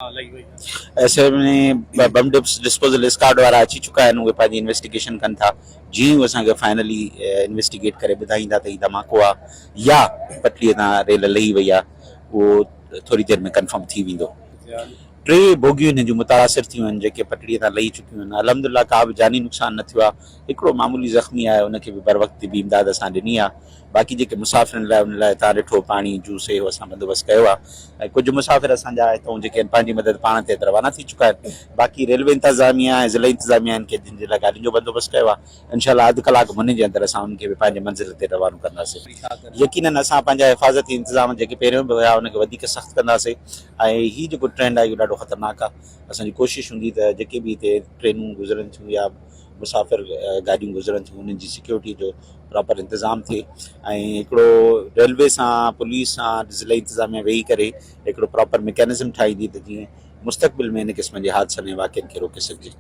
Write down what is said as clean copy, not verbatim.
لهي وئي آهي. S M A bomb disposal squad وارا اچي چڪا آهن اهي پنهنجي انويسٽيگيشن ڪن ٿا جيئن ئي اسان کي فائنلي انويسٽيگيٽ ڪري ٻڌائيندا ته هي ڌماڪو آهي يا پٽڙي تان ريل لهي وئي آهي اهو ٿوري دير ۾ ڪنفرم ٿي ويندو. ٽي بوگيون هن جون متاثر ٿيون آهن جيڪي پٽڙي تان لهي چڪيون آهن الحمدلله ڪا به جاني نقصان نه ٿيو آهي هڪڙو معمولي زخمي آهي ان کي به بروقت طبي امداد اسان ڏني آهي باقي جيڪي مسافرن لاء انهن لاء تان ڏٺو پاڻي جوس اهو اسان بندوبست ڪيو آهي ۽ ڪجهه مسافر اسان جا هتئون جيڪي آهن پنهنجي مدد پاڻ تي روانا ٿي چڪا آهن باقي ريلوي انتظاميا ۽ ضلعي انتظاميا هن کي جن جي لاء گاڏين جو بندوبست ڪيو آهي انشاء الله اڌ ڪلاڪ مني جي اندر اسان انهن کي به پنهنجي منزل تي روانو ڪنداسين يقينن اسان پنهنجا حفاظتي انتظام جيڪي پهريون به هيا ان کي وڌيڪ سخت ڪنداسين ۽ هي جيڪو ٽرينڊ آهي اهو ڏاڍو خطرناڪ آهي اسان جي ڪوشش هوندي ته جيڪي به هتي ٽرينون گذرن ٿيون يا مسافر گاڏيون گذرن ٿيون انهن جي سيڪيورٽي جو پراپر انتظام ٿئي ۽ هڪڙو ريلوي سان پوليس سان ضلعي انتظاميا ويهي ڪري هڪڙو پراپر ميڪانزم ٺاهيندي ته جيئن مستقبل ۾ ان قسم جي حادثن ۽ واقعن کي روڪي سگهجي.